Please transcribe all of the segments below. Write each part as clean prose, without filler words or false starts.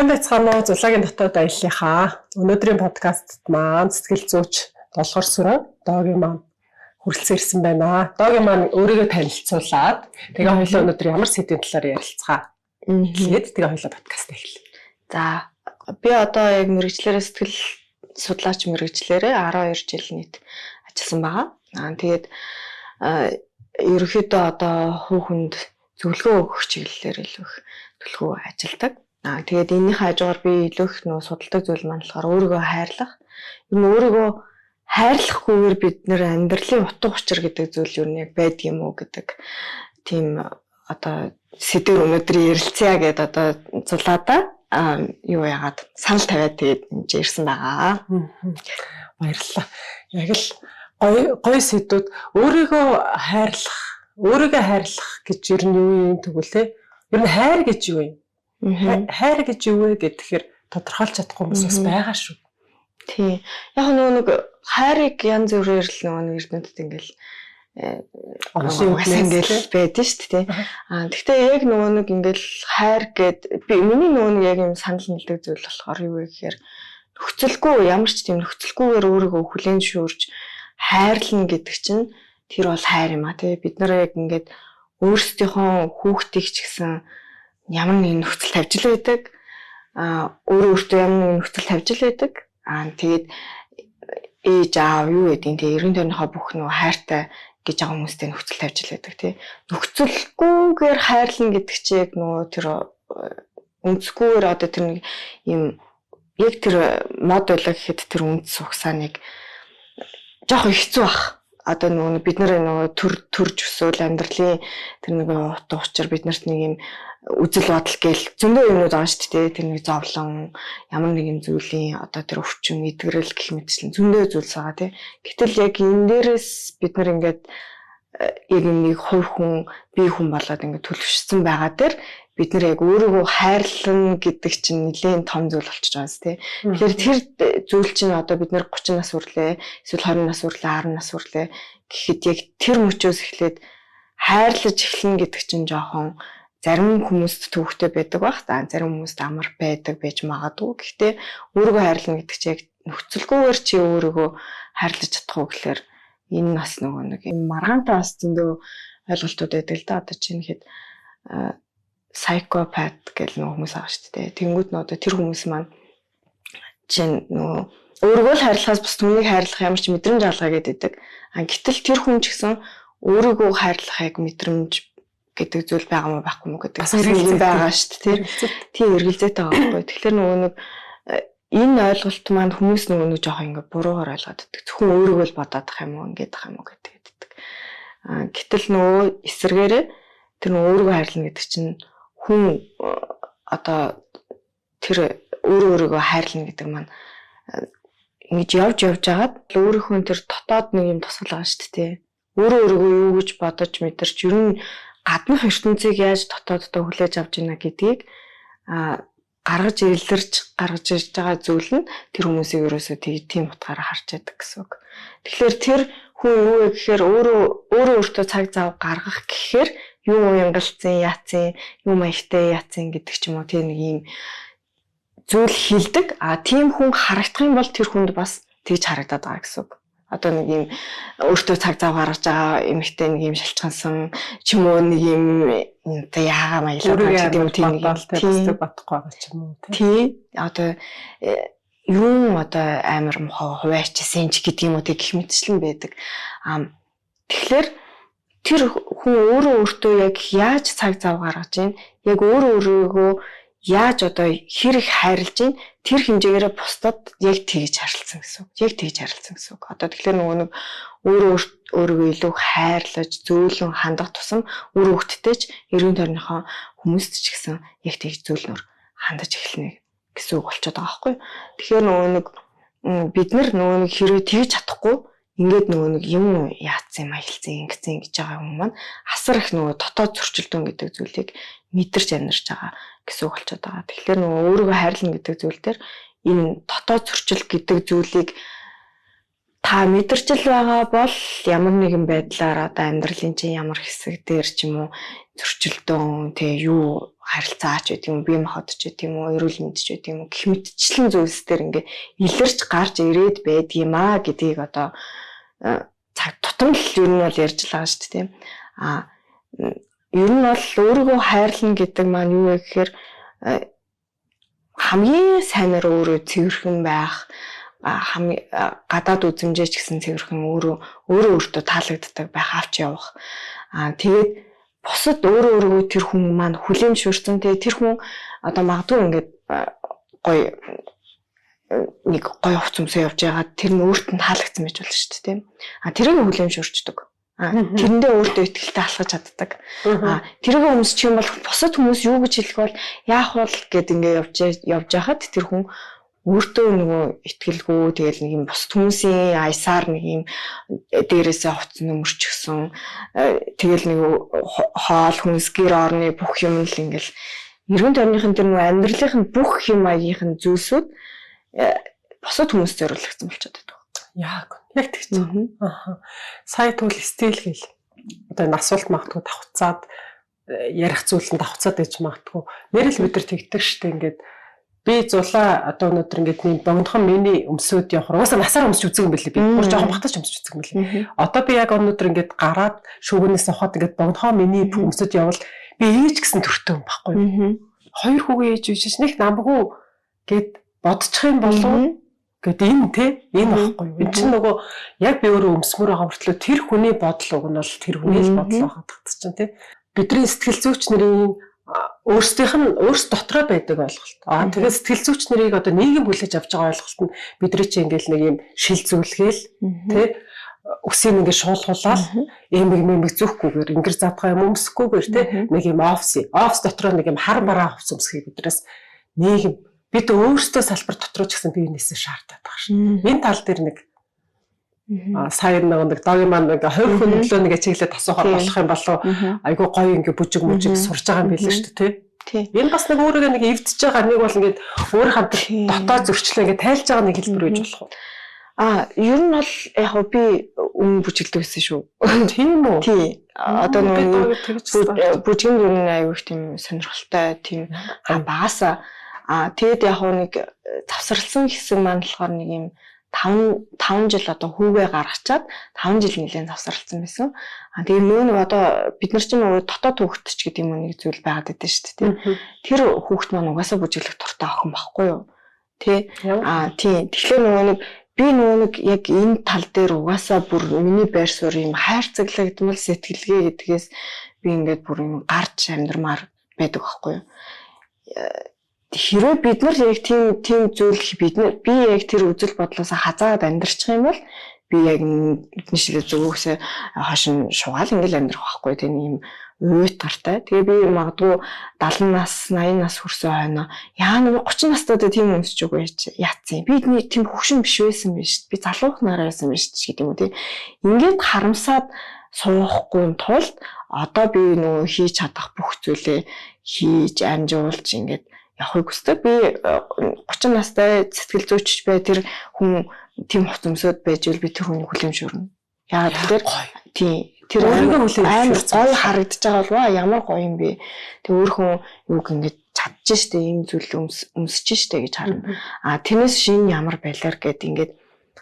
Сайн байцгаана уу, Зулаагийн дотоод аяллахаа. Өнөөдрийн подкастт маань сэтгэл зүйч Долгор Сүрэн Доогийн маань хүрэлцэн ирсэн байна. Доогийн маань өөрийгөө танилцуулаад тэгээ хоёулаа өнөөдөр ямар сэдвийн талаар ярилцгаа. Тэгээд тэгээ хоёулаа подкаст эхэллээ. За, би одоо яг мэргэжлээрээ сэтгэл судлаач мэргэжлээрээ 12 жил нийт ажилласан байгаа. Аа, тэгээд ерөнхийдөө одоо хүүхэнд зөвлөгөө өгөх чиглэлээр илүү их төлхөө ажилладаг. Аа, тэгээд энэнийхээ хажуугаар би илүү их нөө судалдаг зүйл маань болохоор өөрийгөө хайрлах. Ер нь өөрийгөө хайрлахгүйгээр бид нэр амьдралын утга учир гэдэг зүйл ер нь яг байдаг юм уу гэдэг тийм одоо сэдвээр өнөөдөр ярилцъя гэдээ одоо зулаадаа юу яагаад санал тавиад тэгээд энд ирсэн байгаа. Баярлалаа. Яг л гоё гоё сэдвүүд, өөрийгөө хайрлах, өөрийгөө хайрлах гэж ер нь юу юм тэгвэл те? Ер нь хайр гэж юу юм? Хайр гэж юу вэ гэхээр тодорхойлж чадахгүй хүмүүс бас байгаа шүү. Тий. Яг нөгөө нэг хайрыг янз бүрээр л нөгөө нэг эрдэмтэд ингээл олон ингээл байдэн шүү дээ. Аа, гэхдээ яг нөгөө нэг ингээл хайр гэд би миний нөгөө нэг яг юм санал нийлдэг зүйл болохоор юу вэ гэхээр нөхцөлгүй, ямар ч тийм нөхцөлгүйгээр өөрийгөө хүлээн зөвшөөрч хайрлна гэдэг чинь тэр бол хайр юм а, тий. Бид нар яг ингээд өөрсдийнхөө хүүхдийг ч гэсэн ямар нэгэн нөхцөл тавьж л байдаг. Аа, өөрөө өөртөө ямар нэгэн нөхцөл тавьж л байдаг. Аа, тэгээд ээж аав юу гэдгийг тий, эргэн тойрныхоо бүх нөгөө хайртай гэж байгаа хүмүүстэй нөхцөл тавьж л байдаг, тий. Нөхцөлгүйгээр хайрлна гэдэг чи яг нөгөө тэр өнцгүйгээр одоо тэр нэг юм яг тэр мод байлаа гэхэд тэр үнц угсааныг жоохон хэцүү бах. Одоо нөгөө бид нар нөгөө төрж өсөөл амьдралын тэр нэг утга учир, бид нарт нэг юм үзэл бодол гээл зөндөө юмнууд байгаа шүү дээ. Тэр нэг зовлон, ямар нэгэн зүйлийн одоо тэр өвчин, эдгэрэл гэх мэтчлэн зөндөө зүйлс байгаа, тий. Гэтэл яг энэ дээрээс бид нар ингээд яг нэг хувь хүн, бие хүн болоод ингээд төлөвшсөн байгаа дээр бид нар яг өөрийгөө хайрлана гэдэг чинь нэлээд том зүйл болчихж байгаа юм, тий. Тэгэхээр тэр зүйл чинь одоо бид нар 30 нас хүрлээ, эсвэл 20 нас хүрлээ, 10 нас хүрлээ гэхэд яг тэр мөчөөс эхлээд хайрлаж эхлэнэ гэдэг чинь жоохон зарим хүмүүст төвөгтэй байдаг бах. За, зарим хүмүүст амар байдаг байж магадгүй. Гэхдээ өөрийгөө хайрлана гэдэг чинь яг нөхцөлгүйгээр чи өөрийгөө хайрлаж чадах уу гэхээр энэ бас нөгөө нэг юм маргаантай бас зөндөө ойлголтууд байдаг л да. Одоо чи нэхэд psychopath гэл нөгөө хүмүүс байгаа шүү дээ. Тэнгүүд нь одоо тэр хүмүүс маань чинь нөгөө өөрийгөө л хайрлахаас бус түмнийг хайрлах ямар ч мэдрэмж алгаа гэдэг. А гэтэл тэр хүн ч гэсэн өөрийгөө хайрлах яг мэдрэмж гэдэг зүйл байгаа мó байхгүй мó гэдэг бас нэг юм байгаа шүү дээ. Тийм, эргэлзээтэй байгаа байхгүй. Тэгэхээр нөгөө нэг энэ ойлголт маань хүмүүс нөгөө нэг жоохон ингээ буруугаар ойлгоод байдаг. Зөвхөн өөрийгөө л бодоод ах юм уу, ингээд ах юм уу гэдэг. А гэтэл нөгөө эсэргээрээ тэр нөгөө өөрийгөө хайрлана гэдэг чинь хүн одоо тэр өөрөө өөрийгөө хайрлана гэдэг маань ингэж явж явж хагаад өөрийнхөө тэр дотоод нэг юм тусгал байгаа шүү дээ. Өөрөө өөрийгөө юу гэж бодож мэдэрч, ер нь гаднах ертөнцийг яаж дотооддоо хүлээж авч ийна гэдгийг гаргаж илэрч гаргаж ирж байгаа зүйл нь тэр хүмүүсийг ерөөсөө тийм утгаараа харж байдаг гэсэн үг. Тэгэхээр тэр хүн юу вэ гэхээр өөрөө өөрөө өөртөө цаг зав гаргах гэхээр юу уянгалцсан, яатсан, юу маягтай яатсан гэдэг ч юм уу, тийм нэг юм зүйл хилдэг. А тийм хүн харагдах юм бол тэр хүнд бас тэгж харагдаад байгаа гэсэн үг. Одоо нэг юм өөртөө цаг зав гаргаж байгаа эмэгтэй нэг юм шалчгансан ч юм уу, нэг юм одоо яагаа маялаад байгаа гэдэг юм, тийм нэг тийм бодохгүй байгаа ч юм уу, тий. Одоо юм одоо амар мохоо хувайчсан ч гэдэг юм уу, тэг гэх мэтчлэн байдаг. А тэгэхээр тэр хүн өөрөө өөртөө яг яаж цаг зав гаргаж ийн, яг өөрөө өөрийгөө яаж одоо хэр их хайрлаж ийн, тэр хэмжээгээрээ бусдад яг тэгж харилцсан гэсэн үг. Яг тэгж харилцсан гэсэн үг. Одоо тэгэхээр нөгөө нэг өөрөө өөрийгөө илүү хайрлаж, зөөлөн хандах тусам үр хөвгттэй ч, эргэн тойрныхоо хүмүүст ч гэсэн яг тэгж зөөлнөр хандаж эхэлнэ гэсэн үг болчиход байгаа байхгүй. Тэгэхээр нөгөө нэг бид нар нөгөө нэг хэрвээ тэгж чадахгүй ингээд нөгөө нэг юм яатсан, маялцсан, ингэсэн гэж байгаа юм маань асар их нөгөө дотоод зөрчилдөөн гэдэг зүйлийг мэдэрч амьдарч байгаа гэсэн үг болчиход байгаа. Тэгэхээр нөгөө өөрийгөө хайрлана гэдэг зүйл дээр энэ дотоод зөрчил гэдэг зүйлийг Та мэдэрчил байгаа бол ямар нэгэн байдлаар одоо амьдралын чинь ямар хэсэг дээр ч юм уу зөрчилдөөн тэ юу харилцаач гэдэг юм, бие махбод ч гэдэг юм уу, эрүүл мэнд ч гэдэг юм уу гэх мэтчлэн зүйлс дээр ингээ илэрч гарч ирээд байдгийм аа гэдгийг одоо цаг тутам л ер нь бол ярьж л байгаа шүү дээ. А ер нь бол өөрийгөө хайрлна гэдэг маань юу вэ гэхээр хамгийн сайнаар өөрөө цэвэрхэн байх, хамгийн гадаад үзмжээ ч гэсэн цэвэрхэн өөрөө өөрөө өөртөө таалагддаг байх, авч явах. Аа тэгээд бусад өөрөө өөрийгөө тэр хүн маань хүлээн зөвшөөрсөн, тэгээ тэр хүн одоо магадгүй ингээд гоё нэг гоё хувц өмсөө явж байгаа, тэр нь өөрт нь таалагдсан байж болно шүү дээ, тийм. А тэрийг хүлээн зөвшөөрчдөг. Тэрэндээ өөртөө итгэлтэй алхаж чаддаг. А тэрийг өмсчих юм бол бусад хүмүүс юу гэж хэлэх бол яах бол гэд ингээ явж байхад тэр хүн өөртөө нөгөө итгэлгүй, тэгэл нэг юм бусад хүмүүсийн аясаар нэг юм дээрээсээ хувцас нөмөрчихсөн, тэгэл нэг хоол хүнс гэр орны бүх юм л ингээл эргэн тойрныхын тэр нөгөө амьдралынх нь бүх юм маягийнх нь зүйлсүүд бусад хүмүүс зориулагдсан болчиход байдаг. Яг тэгж. Аа. Сая тэгвэл стил гэл. Одоо энэ асуулт магадгүй давхцаад ярих зүйл нь давхцаад байж магадгүй. Нэрэл бид нар тэгдэг штэ, ингээд би зулаа одоо өнөөдөр ингээд нэг богинохон миний өмсөд явах. Угаасаа насаар өмсч үзэг юм бэлээ би. Бүр жоохон багтаж өмсч үзэг юм бэлээ. Одоо би яг өнөөдөр ингээд гараад шүүгнээс сухад ингээд богинохон миний өмсөд явбал би ээж гэсэн төртөө юм байхгүй юу? Хоёр хүүгээ ээж үйжиж нэг намгүй гэд бодчих юм болов гэд энэ те энэ байхгүй юу? Энд чинь нөгөө яг би өөрөө өмсмөр байгаа мөртлөө тэр хүний бодол уг нь бол тэр хүний л бодол байхад чинь те. Бидний сэтгэл зүйч нарын өөрсдийнх нь өөрс дотроо байдаг ойлголт. Аа тэгээд сэтгэл зүйч нарыг одоо нийгэм хүлээж авч байгаа ойлголт нь бидний чи ингээл нэг юм шил зүйлгээл тий үсийг ингээд шуулгуулаад эмэг мэмэг зүүхгүйгээр ингэр задгаа юм өмсөхгүйгээр тий нэг юм офс дотроо нэг юм хар бараа хувц өмсөхийг биднээс нийгэм бид өөрсдөө салбар дотроо ч гэсэн биенээсээ шаардаад байгаа шин. Энэ тал дээр нэг сая нэг догийн маань нэг хувь хүн төлөө нэг чиглэлд асуухаар болох юм болов айгүй гоё ингээ бүжиг мүжиг сурж байгаа юм билээ шүү дээ тий. Энэ бас нэг өөрийгөө нэг эвдэж байгаа, нэг бол ингээд өөрийнхөө дотоод зөрчлөө ингээ тайлж байгаа нэг хэлбэр байж болох уу? А ер нь бол яг би өмнө бүжиглдэг байсан шүү. Тийм үү? Тий. Одоо нэг бүжгийн дүр нь айгүй их тийм сонирхолтой тийм багасаа. А тэгэд яг нэг завсарлсан хэсэг маань болохоор нэг юм 5 жил одоо хүүгээ гаргачаад 5 жил нэлээд завсарлсан байсан. А тэгээ нөө нэг одоо бид нар чинь нөгөө дотоод хүүхэд ч гэдэг юм уу нэг зүйл байгаад байдаг шүү дээ. Тэр хүүхэд маань угаасаа бүжиглэх дуртай охин байхгүй юу? Тэ? А тийм. Тэгэхээр нөгөө нэг би нөгөө нэг яг энэ тал дээр угаасаа бүр миний байр суурь юм хайрцаглагдмал сэтгэлгээ гэдгээс би ингээд бүр юм гарч амьдрмаар байдаг байхгүй юу? Хэрвээ бид нар яг тийм зүйл би яг тэр үзэл бодлоос хазаад амьдрчих юм бол би яг эдний шилээ зүгөөсөө хойш нь шугаал ингээл амьдрах байхгүй тийм юм уйт гартай. Тэгээ би магадгүй 70 нас 80 нас хүрсэн хойно яа нэг 30 настайдаа тийм өмсч үгүй яатсан. Би тийм хөгшин биш байсан биш. Би залуухнараа байсан биш гэдэг юм уу тийм. Ингээд харамсаад суухгүй тулд одоо би нөгөө хийж чадах бүх зүйлээ хийж амжуулж ингээд явахыг хүсдэг. Би 30 настай сэтгэл зүйч бай, тэр хүн тийм хувц өмсөд байж ивэл би тэр хүнийг хүлээн зөвшөөрнө. Яагаад гэвэл тийм тэр амар гоё харагдаж байгаа бол ямар гоё юм бэ. Тэг өөрхөн юуг ингэж чадж штэ, ийм зүйл өмсөж штэ гэж харна. А тэрнээс шинэ ямар байлаар гэд ингээд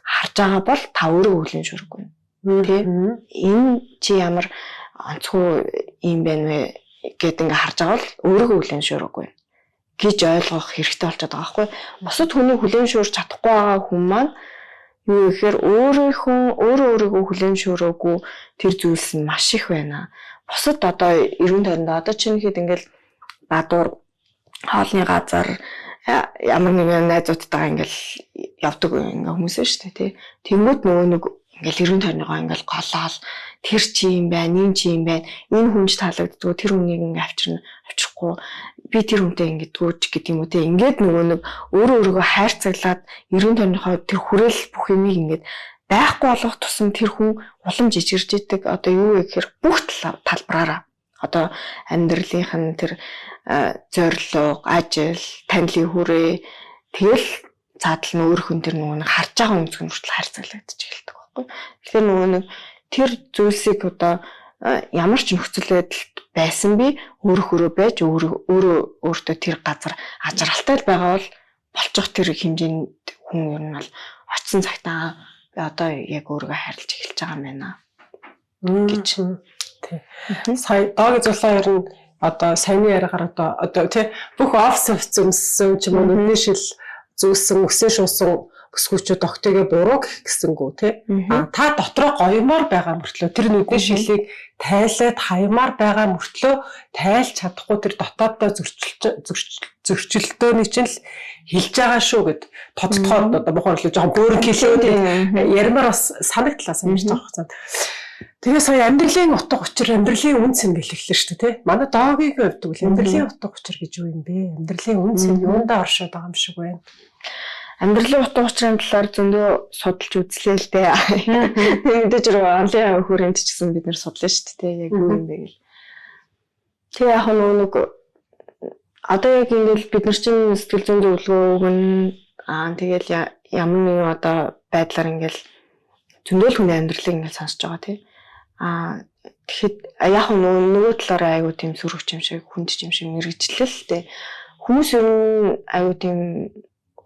харж байгаа бол та өөрөө хүлээн зөвшөөрөхгүй. Тэ? Энэ чи ямар онцгой юм байна вэ гэд ингээд харж байгаа бол өөрийгөө хүлээн зөвшөөрөхгүй гэж ойлгох хэрэгтэй болчиход байгаа байхгүй. Бусад хүний хүлээн зөвшөөрч чадахгүй байгаа хүн маань юу гэхээр өөрөө өөрийгөө хүлээн зөвшөөрөөгүй тэр зүйлс нь маш их байна. Бусад одоо эргэн тойронд одоо чинь хэд ингээл бадуур хоолны газар ямар нэгэн найзуудтайгаа ингээл явдаг ингээ хүмүүс шүү дээ тий. Тэнгүүд нөгөө нэг ингээл эргэн тойрныгоо ингээл голоол тэр чи юм байна, энэ чи юм байна, энэ хүн ч таалагддгүй, тэр хүнийг ингээ авчирхгүй, би тэр хүнтэй ингээд дүүж гэдэг юм уу те. Ингээд нөгөө нэг өөрөө өөрийгөө хайрцаглаад эргэн тойрныхоо тэр хүрээл бүх юмыг ингээд байхгүй болгох тусам тэр хүн улам жижигэрж идэг. Одоо юу вэ гэхээр бүх талбараараа одоо амьдралынх нь тэр зорилго, ажил, танилын хүрээ тэгэл Цаадал нь өөр хүн тэр нөгөө нэг харж байгаа өнцөг нь хүртэл харьцуулагдчих эхэлдэг байхгүй. Тэгэхээр нөгөө нэг тэр зүйлсийг одоо ямар ч нөхцөл байдалд байсан би өөрөөхөө байж өөрөө өөртөө тэр газар ажралтай л байгаа бол болчих тэр хэмжээнд хүн ер нь бол очисон цагтаа би одоо яг өөрийгөө хайрлаж эхэлж байгаа юм байна гэж. Тий. Сая Доогийн зулаа ер нь одоо саяны яриагаар одоо тий бүх офс хувцас өмссөн ч юм уу нүдний шил зүүсэн өсөө шуусан өсгүүчүүд октойгээ буруу гэх гэсэнгүү тий. А та дотроо гоёмоор байгаа мөртлөө тэр нүдний шилийг тайлаад хаямаар байгаа мөртлөө тайлж чадахгүй тэр дотооддоо зөрчилдөөний чинь л хэлж байгаа шүү гэд тодтохоор одоо мохоор л жоохон бөөрн хэлээд ярмаар бас санагдлаа санаж байгаа хугацаанд. Тэгээ сая амьдралын утга учир, амьдралын үн цэн гэлэглээ шүү дээ, тий. Манай Доогийн хувьд бол амьдралын утга учир гэж юу юм бэ? Амьдралын үн цэн юундаа оршоод байгаа юм шиг байна? Амьдралын утга учирын талаар зөндөө судалж үзлээ л дээ. Мэдээж хэрэг онлайн хүрээнд ч гэсэн бид нэр судлаа шүү дээ, яг юу юм бэ гэл. Тэгээ яг нэг одоо яг ингээл бид нар чинь сэтгэл зүйн зөвлөгөө өгнө. Аа тэгэл ямар нэгэн одоо байдлаар ингээл зөндөл хүний амьдралыг ингээл сонсож байгаа тий. Аа тэгэхэд яг нөгөө талаараа айгуу тийм сөрөг юм шиг хүнд юм шиг мэрэгчлэл л дээ. Хүмүүс ер нь айгуу тийм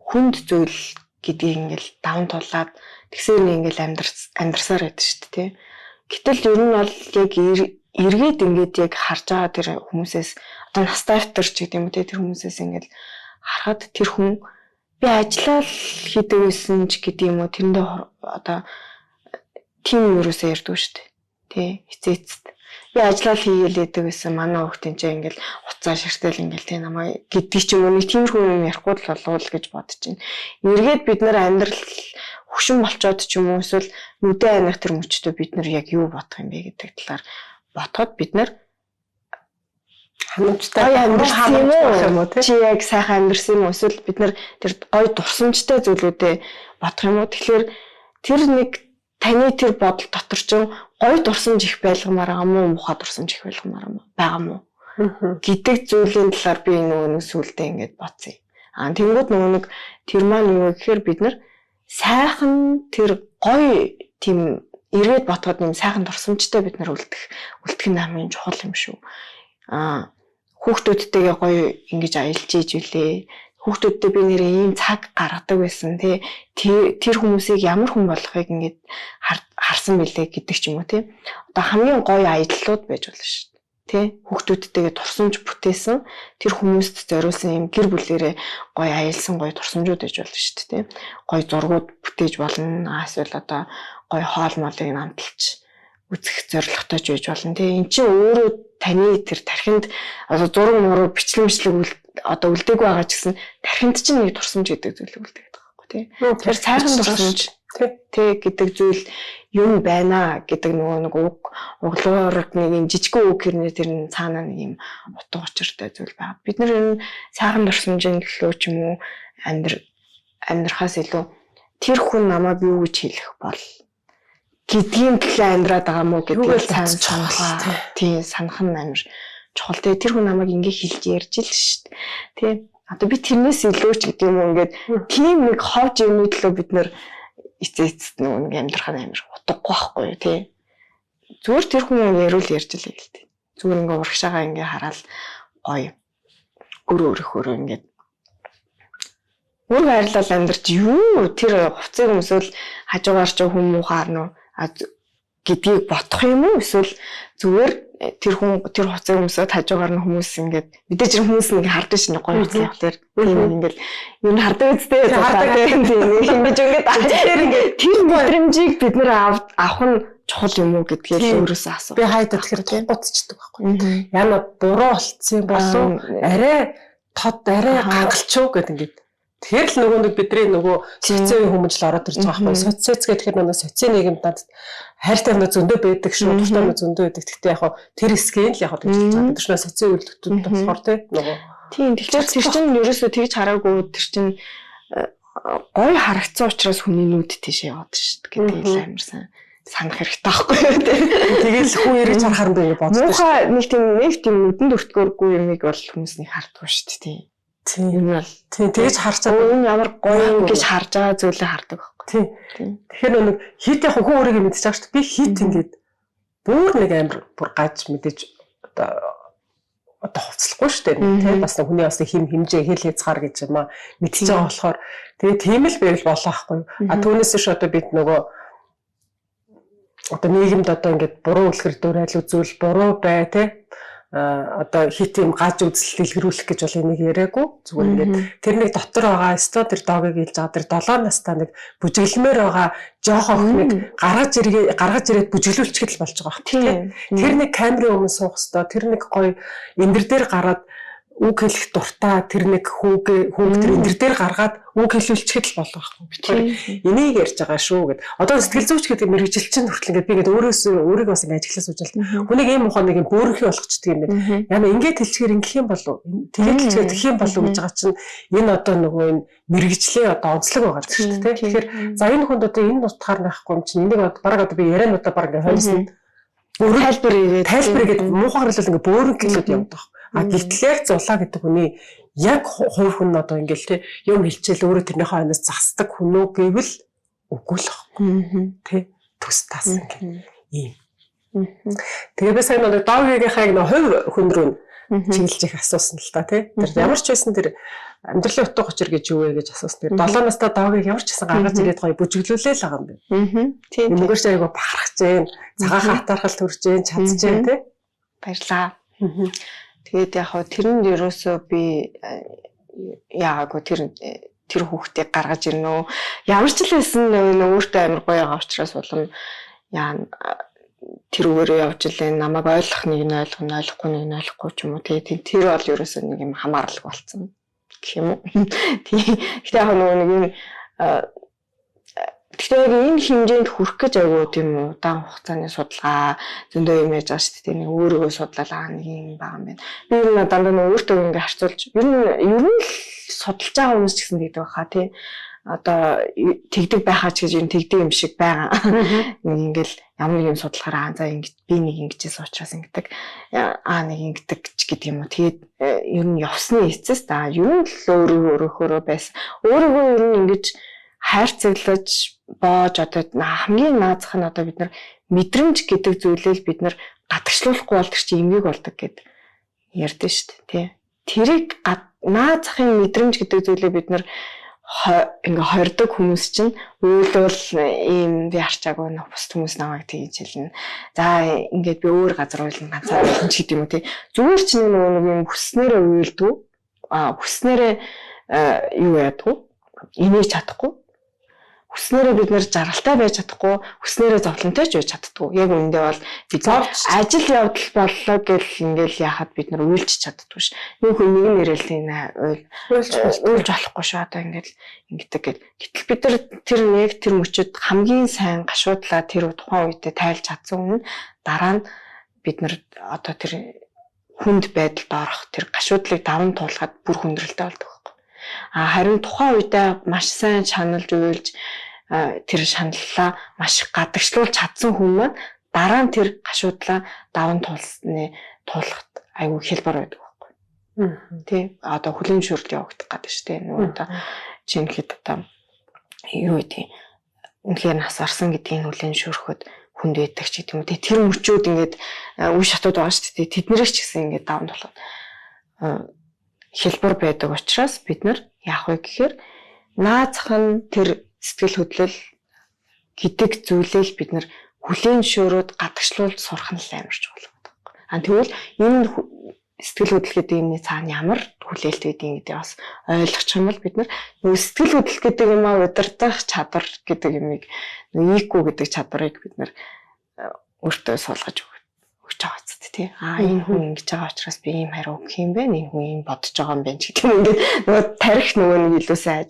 хүнд зүйл гэдгийг ингээл даван тулаад тэгсээр нэг ингээл амьдрсаар байдаг шүү дээ тий. Гэтэл ер нь бол яг эргээд ингээд яг харж байгаа тэр хүмүүсээс одоо настай автор ч гэдэг юм уу тий тэр хүмүүсээс ингээл харахад тэр хүн би ажиллаа л хийдэг байсан ч гэдэг юм уу тэрэндээ одоо тийм юм юусаа ярьдгүй шүү дээ. Тий, эцээ эцэст. Би ажиллаа л хийгээл байдаг байсан. Манай хүүхд энэ ингээл уцаа ширтэл ингээл тий намайг гэдгийг ч юм уу нэг тиймэрхүү юм ярихгүй л болов л гэж бодож байна. Эргээд бид нар амьдрал хөшин болчоод ч юм уу эсвэл нүдэн аних тэр мөчтөө бид нар яг юу бодох юм бэ гэдэг талаар бодоход бид нар ханамжтай амьдрсан юм уу? Чи яг сайхан амьдрсан юм уу? Эсвэл бид нар тэр гоё дурсамжтай зүйлүүдээ бодох юм уу? Тэгэхээр тэр нэг таны тэр бодол дотор ч гоё дурсамж их байлгамаар байгаа мó муухай дурсамж их байлгамаар байгаа мó гэдэг зүйлийн талаар би нөгөө нэг сүулдэ ингээд бодсон юм. Аа тэнгууд нөгөө нэг тэр маань юу гэхээр бид нар сайхан тэр гоё тийм эргээд бодоход юм сайхан дурсамжтай бид нар үлдэх нь хамгийн чухал юм шүү. Аа хүүхдүүдтэйгээ гоё ингэж аялж ийж үлээ. Хүүхдүүдтэй би нэрээ ийм цаг гаргадаг байсан тий. Тэр хүмүүсийг ямар хүн болохыг ингээд харсан билээ гэдэг ч юм уу тий. Одоо хамгийн гоё аяллууд байж болно шүү дээ. Тий. Хүүхдүүдтэйгээ турсамж бүтээсэн тэр хүмүүст зориулсан ийм гэр бүлэрээ гоё аялсан гоё турсамжууд байж болно шүү дээ тий. Гоё зургууд бүтээж болно. Эсвэл одоо гоё хоол молыг амталж үзэх зорилготой ч байж болно тий. Эн чинь өөрөө таны тэр тархинд одоо зураг муруу бичлэг мичлэг одоо үлдээгүй байгаа ч гэсэн тархинд чинь нэг турсамж гэдэг зүйл үлдээд байгаа байхгүй тий. Тэгэхээр сайхан турсамж тий гэдэг зүйл юм байна гэдэг нөгөө нэг уг углуур нэг юм жижигхэн үг хэрнээ тэр нь цаанаа нэг юм утга учиртай зүйл байна. Бид нар энэ сайхан турсамжийн төлөө ч юм уу амьдрахаас илүү тэр хүн намайг юу гэж хэлэх бол гэдгийн төлөө амьдраад байгаа мó гэдгийг сайн санах. Тийм санах нь амар чухал. Тэгээ тэр хүн намайг ингэ хэлж ярьж л шүү дээ. Тий. Одоо би тэрнээс илүү ч гэдэг юм уу ингээд тийм нэг ховж юмны төлөө бид нэр эцээ эцэст нөгөө нэг амьдрах нь амар утгагүй байхгүй юу тий. Зүгээр тэр хүн яриул ярьж л байл тий. Зүгээр ингээ урагшаага ингээ хараал гоё. Өөрөө өөрөөхөө ингээд Өөр хайрлал амьдарч юу тэр хувцсыг өмсөөл хажуугаар ч хүн муухаар нөө гэдгийг бодох юм уу эсвэл зүгээр тэр хүн тэр хувцсыг өмсөөд хажуугаар нь хүмүүс ингээд мэдээж хүмүүс нэг хардаг шин гоё хувцас явахлаар тийм ингээд юу н хардаг үстэй тийм ингэж ингээд тэр ингээд тэр мэдрэмжийг бид нэр авах нь чухал юм уу гэдгийг өөрөөсөө асуу. Би хайдаа тэгэхээр тугуцчдаг байхгүй. Яна буруу болцсон болов арай тод арай гаргалч уу гэд ингээд. Тэгэхээр л нөгөө нэг бидний нөгөө социо хүмүүжил ороод ирж байгаа байхгүй. Соцсоц гэхээр нөгөө социо нийгэмд надад хайртай юм зөндөө байдаг шүү, дуртай юм зөндөө байдаг. Гэхдээ яг хав тэр хэсгийг л яг тэгж хэлж байгаа. Бид нар социо үйлдэлтүүд болохоор тий нөгөө. Тийм тэгэхээр тэр чинь ерөөсөө тэгж хараагүй тэр чинь гоё харагдсан учраас хүний нүд тийш яваад шүү дээ гэдэг л амар сайн санах хэрэгтэй байхгүй юу тий. Тэгэл хүн эргэж харахаар би ингэ боддог. Муухай нэг тийм нүдэнд өртгөөргүй юмыг бол хүмүүс нэг хардггүй шүү дээ тий. Тийм. Ер нь бол Тийм, тэгэж харж байгаа. Энэ ямар гоё юм гэж харж байгаа зүйлээ хардаг байхгүй. Тийм. Тэгэхээр нэг хит яг хүн өөрийгөө мэдчихэж байгаа шүү дээ. Би хит ингээд бүр нэг амар бүр гаж мэдээж одоо хувцлахгүй шүү дээ. Тийм, бас хүний бас хим хэмжээ хэл хязгаар гэж юм аа мэдчихэж байгаа болохоор тэгээ тийм л байвал болоо байхгүй. А түүнээс биш одоо бид нөгөө одоо нийгэмд одоо ингээд буруу үлгэр дуурайл үзвэл буруу бай тий одоо хит юм гаж үзэл дэлгэрүүлэх гэж бол энийг яриаггүй. Зүгээр ингээд тэр нэг дотор байгаа өстой тэр догийг илж байгаа тэр 7 настай нэг бүжиглэмээр байгаа жоох охиныг гаргаж ирээд бүжиглүүлчихэд л болж байгаа хэрэг тий. Тэр нэг камерын өмнө суух өстой, тэр нэг гоё эндэр дээр гараад үг хэлэх дуртай тэр нэг хүүг тэр эндэр дээр гаргаад үг хэлүүлчихэд л болох байхгүй. Би тэр энийг ярьж байгаа шүү гэд. Одоо сэтгэл зүйч гэдэг мэргэжил чинь хүртэл ингээд би ингээд өөрийгөө бас ингээд ажиглаж сууж байна. Хүнийг ийм ухаан нэг юм бөөрөнхий болгочдөг юм байна. Яна ингээд хэлчихээр ингэх юм болов тэгээд хэлчихээр тэгэх юм болов гэж байгаа чинь энэ одоо нөгөө энэ мэргэжлээ одоо онцлог байгаа шүү дээ. Тэгэхээр за энэ хүнд одоо энэ нутгаар байхгүй юм чинь энийг бараг одоо би яриануудаа бараг ингээд хойноос нь тайлбар ирээд тайлбар игээд муухай хэлвэл ингээд бөөрөнхийлүүд явдаг. А гэтэл яг зулаа гэдэг хүний яг хувь хүн одоо ингээл те юм хэлчихэл өөрөө тэрнийхээ хойноос засдаг хүн үү гэвэл үгүй л байхгүй тий төс тас ингээд ийм. Тэгээ би сайн нэг доогийнхаа яг нэг хувь хүн рүү чиглэж их асуусан л та тий. Тэр ямар ч байсан тэр амьдралын утга учир гэж юу вэ гэж асуусан. Тэр 7 настай доогийг ямар ч гэсэн гаргаж ирээд гоё бүжиглүүлээ л байгаа юм байна. Тийм. Энэгээр ч айгу бахархаж гэн, цагаахан атаархал төрж гэн, чадж гэн тий. Баярлаа. Тэгээд яг хөө тэрэнд ерөөсөө би яагаагүй тэр хүүхдийг гаргаж ирнэ үү. Ямар ч л байсан нөө өөртөө амар гоё байгаа учраас улам яа тэр үгээрээ явж илээ, намайг ойлгох нэг нь ойлгоно, ойлгохгүй нэг нь ойлгохгүй ч юм уу. Тэгээд тэр бол ерөөсөө нэг юм хамааралгүй болсон гэх юм уу. Тийм. Гэтэ яг нөгөө нэг юм гэхдээ яг энэ хэмжээнд хүрэх гэж айгүй тийм удаан хугацааны судалгаа зөндөө юм яаж байгаа шүү дээ. Нэг өөрийгөө судлаа нэг юм байгаа юм байна. Би ер нь дандаа нэг өөртөө ингээ харьцуулж ер нь л судалж байгаа хүмүүс ч гэсэн тэгдэг байхаа тий. Одоо тэгдэг байхаа ч гэж ер нь тэгдэг юм шиг байгаа. Нэг ингээл ямар нэг юм судлахаар за ингэ би нэг ингэжсэн учраас ингэдэг аа нэг ингэдэг ч гэдэг юм уу. Тэгээд ер нь явсны эцэс та ер нь л өөрийгөө өөрөөхөөрөө байсан. Өөрийгөө ер нь ингэж хайрцаглаж боож одоо хамгийн наазах нь одоо бид нар мэдрэмж гэдэг зүйлээ л бид нар гадагшлуулахгүй бол тэр чинь эмгэг болдог гэд ярьдэн шүү дээ тий. Тэрийг наазахын мэдрэмж гэдэг зүйлээ бид нар ингээ хордог хүмүүс чинь уйлвал ийм би харчаагүй нөх бус хүмүүс намайг тэгж хэлнэ. За ингээд би өөр газар уйлна, ганцаар уйлна ч гэдэг юм уу тий. Зүгээр чинь нөгөө нэг юм хүснээрээ уйлдгүй. А хүснээрээ юу яадгүй? Инээж чадахгүй. Хүснээрээ бид нэр жаргалтай байж чадахгүй, хүснээрээ зовлонтой ч байж чаддгүй. Яг үүндээ бол бид ажил явдал боллоо гэл ингээл яхад бид нар уйлж чаддгүй ш. Нэг хүн нэг нэрэл тийм уйлж болохгүй шүү. Одоо ингээл ингэдэг гэл. Гэтэл бид нар тэр нэг тэр мөчөд хамгийн сайн гашуудлаа тэр тухайн үедээ тайлж чадсан хүн дараа нь бид нар одоо тэр хүнд байдалд орох тэр гашуудлыг даван туулахад бүр хүндрэлтэй болдог. А харин тухайн үедээ маш сайн шаналж уйлж тэр шаналлаа маш их гадагшлуулж чадсан хүн маань дараа нь тэр гашуудлаа даван туулсны туулахад айгүй хялбар байдаг байхгүй. Тий. Одоо хүлээн зөвшөөрөл явагдах гэдэг шүү дээ. Нөгөө одоо чинь хэд одоо юу гэдэг үнэхээр нас барсан гэдгийг хүлээн зөвшөөрөхөд хүнд байдаг ч гэдэг юм уу. Тэр мөчүүд ингээд үе шатууд байгаа шүү дээ. Тэднэрийг ч гэсэн ингээд даван туулахад хялбар байдаг учраас бид нар яах вэ гэхээр наазах нь тэр сэтгэл хөдлөл гэдэг зүйлээ л бид нар хүлээн зөвшөөрөөд гадагшлуулж сурах нь л амар чухал байдаг. А тэгвэл энэ сэтгэл хөдлөл гэдэг юмны цаана ямар хүлээлт байдгийг гэдэг бас ойлгочих юм бол бид нар нөгөө сэтгэл хөдлөл гэдэг юм аа удирдах чадвар гэдэг юмыг нөгөө IQ гэдэг чадварыг бид нар өөртөө суулгаж өгч байгаа ч тий. Аа энэ хүн ингэж байгаа учраас би ийм хариу өгөх юм байна. Энэ хүн ийм бодож байгаа юм байна ч гэдэг юм ингээд нөгөө тарих нөгөө нэг илүү сайн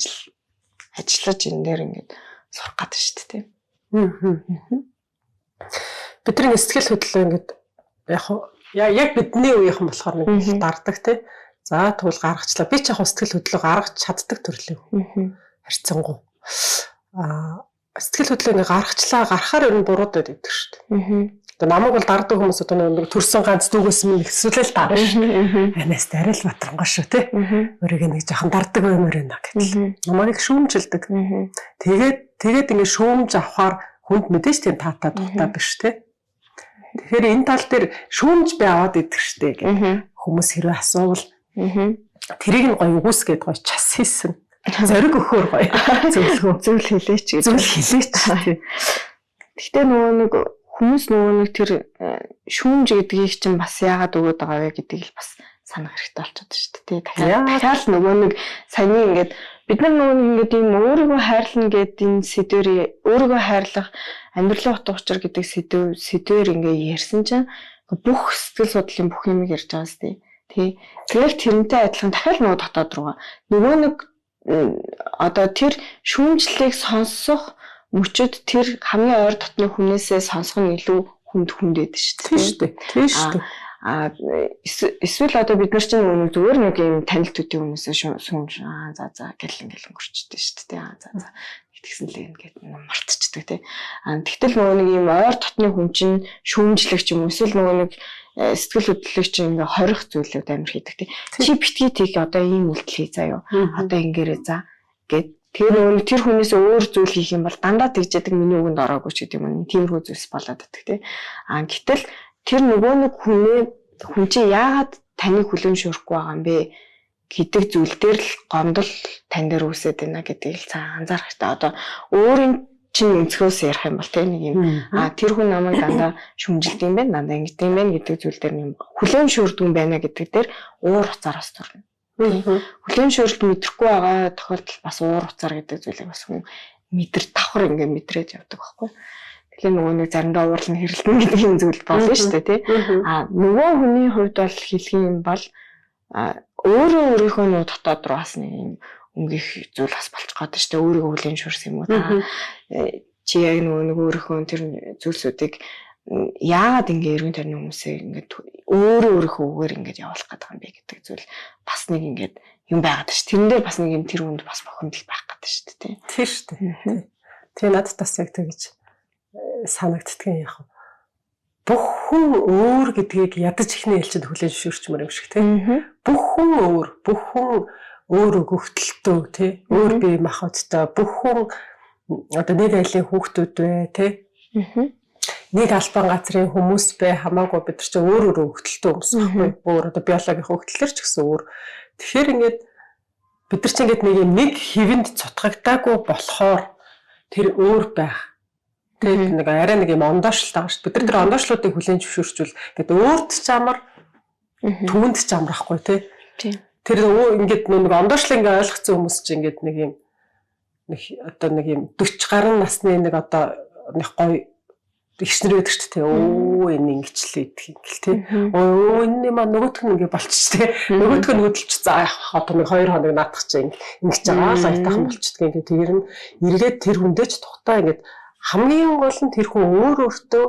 ажиллаж энэ дээр ингээд сурах гэдэг шүү дээ тий. Бидний сэтгэл хөдлөл ингээд яг бидний үеийнхэн болохоор нэг дарддаг тий. За тэгвэл гаргачлаа. Би ч яг сэтгэл хөдлөлөө гаргаж чаддаг төрлийн хүн. Харьцангуй. Аа сэтгэл хөдлөлөө ингээд гаргачлаа. Гарахаар ер нь бурууд байдаг шүү дээ. Одоо намайг бол дарддаг хүмүүс одоо нэг төрсөн ганц дүүгээс минь ихсүүлэл дарна шүү. Анаас арай л батрангоо шүү те. Өөрийгөө нэг жоохон дардаг баймаар байна гэтэл. Намайг шүүмжилдэг. Тэгээд ингээд шүүмж авахаар хүнд мэдээж тийм таатай дутаа биш те. Тэгэхээр энэ тал дээр шүүмж би аваад идэх штэ гэх хүмүүс хэрвээ асуувал тэрийг нь гоё үгүйсгээд гоё час хийсэн. Зориг өгөхөөр гоё зөвлөгөө. Зүйл хэлээч гэж. Зүйл хэлээч. Гэхдээ нөгөө нэг хүмүүс нөгөө нэг тэр шүүмж гэдгийг чинь бас яагаад өгöd байгаа вэ гэдгийг л бас санах хэрэгтэй болчиход шүү дээ. Дахиад нөгөө нэг саяны ингээд бид нар нөгөө нэг ингээд ийм өөрийгөө хайрлана гэдэг энэ сэдвэр өөрийгөө хайрлах амьдралын утга учир гэдэг сэдвэр ингээд ярьсан чинь бүх сэтгэл судлалын бүх юмыг ярьж байгаа сте. Тий. Тэгээд тэрнтэй адилхан дахиад нөгөө дотоод руугаа нөгөө нэг одоо тэр шүүмжлэлийг сонсох мөчөд тэр хамгийн ойр дотны хүнээсээ сонсох нь илүү хүнд хүндэд шүү дээ. Тийм шүү дээ. Тийм шүү дээ. А эсвэл одоо бид нар чинь нөгөө зүгээр нэг юм танил төдий хүмүүсээ шүүмж аа за за гэл ингээл өнгөрчдөг шүү дээ. Аа за за тэгсэн л ингээд мартчихдаг тий. А тэгтэл нөгөө нэг юм ойр дотны хүн чинь шүүмжлэх юм эсвэл нөгөө нэг сэтгэл хөдлөлийг чинь ингээ хорих зүйлүүд амар хийдэг тий. Чи битгий тийг одоо ийм үйлдэл хий заяа. Одоо ингээрээ за гэд. Тэгээ нөгөө тэр хүнээс өөр зүйл хийх юм бол дандаа тэгж яадаг миний үгэнд ороогүй ч гэдэг юм уу. Тиймэрхүү зүйлс болоод байдаг тий. А гэтэл тэр нөгөө нэг хүн чинь яагаад таныг хүлээн зөвшөөрөхгүй байгаа юм бэ гэдэг зүйл дээр л гомдол тань дээр үүсээд байна гэдгийг л цаа анзаарах хэрэгтэй. Одоо өөрийн чинь өнцгөөс ярих юм бол тэ нэг юм тэр хүн намайг дандаа шүмжилдэг юм байна, дандаа ингэдэг юм байна гэдэг зүйл дээр нэг хүлээн зөвшөөрдөг юм байна гэдэг дээр уур уцаар бас төрнө. Хүлээн зөвшөөрөлт мэдрэхгүй байгаа тохиолдолд бас уур уцаар гэдэг зүйлийг бас хүн мэдэр давхар ингээ мэдрээд явдаг байхгүй. Тэгэхээр нөгөө нэг заримдаа уурлна хэрэлдэнэ гэдэг юм зүйл болно шүү дээ тий. А нөгөө хүний хувьд бол хэлэх юм бол өөрөө өөрийнхөө нөө дотоод руу бас нэг юм өнгөх зүйл бас болчих гээд шүү дээ. Өөрийгөө хүлээн зөвшөөрсөн юм уу та. Чи яг нөгөө нэг өөрийнхөө тэр зүйлсүүдийг яагаад ингээ эргэн тойрны хүмүүсээ ингээд өөрөө өөрийнхөө үгээр ингээд явуулах гээд байгаа юм бэ гэдэг зүйл бас нэг ингээд юм байгаад ш. Тэрэн дээр бас нэг юм тэр хүнд бас бухимдал байх гээд шүү дээ тий. Тэр шүү дээ. Тэгээ надад бас яг тэгж санагддаг юм яг. Бүх хүн өөр гэдгийг ядаж ихний ээлжинд хүлээн зөвшөөрчмөр юм шиг тий. Бүх хүн өөр, бүх хүн өөр өгөгдөлтөө тий. Өөр бие махбодтой, бүх хүн одоо нэг айлын хүүхдүүд вэ тий. Нэг албан газрын хүмүүс бэ хамаагүй бид нар чинь өөр өөр өгөгдөлтөө хүмүүс байхгүй. Өөр одоо биологийн өгөгдлөөр ч гэсэн өөр. Тэгэхээр ингээд бид нар чинь ингээд нэг юм нэг хэвэнд цутгагдаагүй болохоор тэр өөр байх. Тэгээд нэг арай нэг юм ондоошлт байгаа шүү дээ. Бид нар тэр ондоошлуудыг хүлээн зөвшөөрчвөл ингээд өөрт ч амар түүнд ч амрахгүй тий. Тэр ингээд нэг ондоошлыг ингээд ойлгоцсон хүмүүс чинь ингээд нэг юм нэг одоо нэг юм 40 гаруй насны нэг одоо нэг гоё ихснэр байдаг шүү дээ. Өө энэ ингэчлээ идэх юм гэл тий. Өө энэ маа нөгөөх нь ингэ болчих тий. Нөгөөх нь хөдөлж за явах одоо нэг 2 хоног наадах чинь ингэж байгаа л аятайхан болчихдөг юм. Тэр нь эргээд тэр хүндээ ч тухтай ингээд хамгийн гол нь тэр хүн өөр өөртөө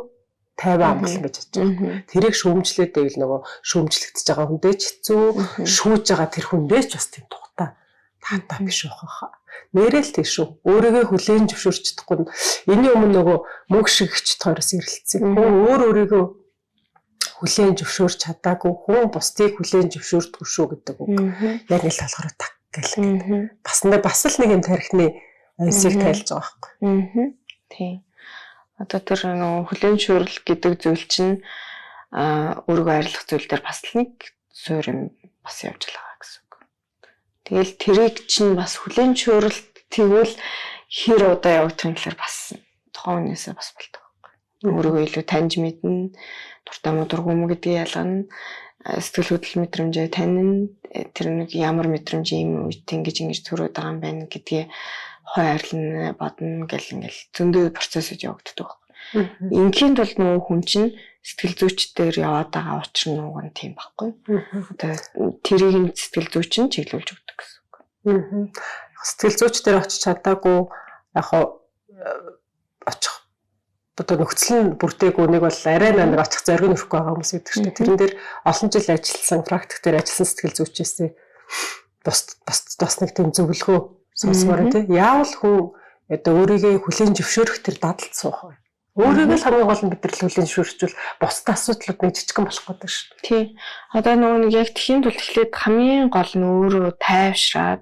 тайван амгалан гэж бодож байгаа. Тэрийг шүүмжлээд байвал нөгөө шүүмжлэгдэж байгаа хүндээ ч хэцүү, шүүж байгаа тэр хүндээ ч бас тийм тухтай таатай биш байх. Нэрэл тийм шүү. Өөрийгөө хүлээн зөвшөөрч чадахгүй. Энэний өмнө нөгөө мөнгө шиг хчт хоёроос эргэлцсэн. Хүн өөр өөрийгөө хүлээн зөвшөөрч чадаагүй, хүн бусдыг хүлээн зөвшөөрдөггүй шүү гэдэг үг. Яг нэг талаараа так гэл. Бас бас л нэг юм тархины онцыг тайлж байгаа байхгүй. Тийм. Одоо тэр нөгөө хүлээн зөвшөөрөл гэдэг зүйл чинь өөрийгөө арилгах зүйл дээр бас л нэг суур юм бас явж байгаа гэсэн үг. Тэгэл тэрийг чинь бас хүлээн зөвшөөрөлт тэгвэл хэр удаа явагдах юм гэхээр бас тухайн хүнээсээ бас болдог байхгүй. Өөрийгөө илүү таньж мэднэ, дуртай муу дургүй муу гэдгийг ялгана, сэтгэл хөдлөл мэдрэмжээ танина, тэр нэг ямар мэдрэмж ийм үед ингэж ингэж төрөөд байгаа юм байна гэдгийг хой арилна, бодно гэл ингээл зөндөө процессыг явагддаг байхгүй. Ингийн тулд нөгөө хүн чинь сэтгэл зүйчдээр яваад байгаа учир нь уг нь тийм байхгүй. Одоо тэрийг нь сэтгэл зүйч нь чиглүүлж өгдөг гэсэн үг. Сэтгэл зүйч дээр очиж чадаагүй яг очих одоо нөхцөл нь бүрдээгүй нэг бол арай нэг очих зориг нөрөхгүй байгаа хүмүүс гэдэг чинь тэрэн дээр олон жил ажилласан практик дээр ажилласан сэтгэл зүйчээсээ бас нэг тийм зөвлөгөө сонсомоор тий. Яавал хүн одоо өөрийгөө хүлээн зөвшөөрөх тэр дадалд суух вэ? Өөрийгөө л хамгийн гол нь бид нар хүлээн зөвшөөрчвөл бусад асуудлууд нэг жижигхэн болох гэдэг шүү дээ. Тий. Одоо нөгөө нэг яг тхийн тулд эхлээд хамгийн гол нь өөрөө тайвшраад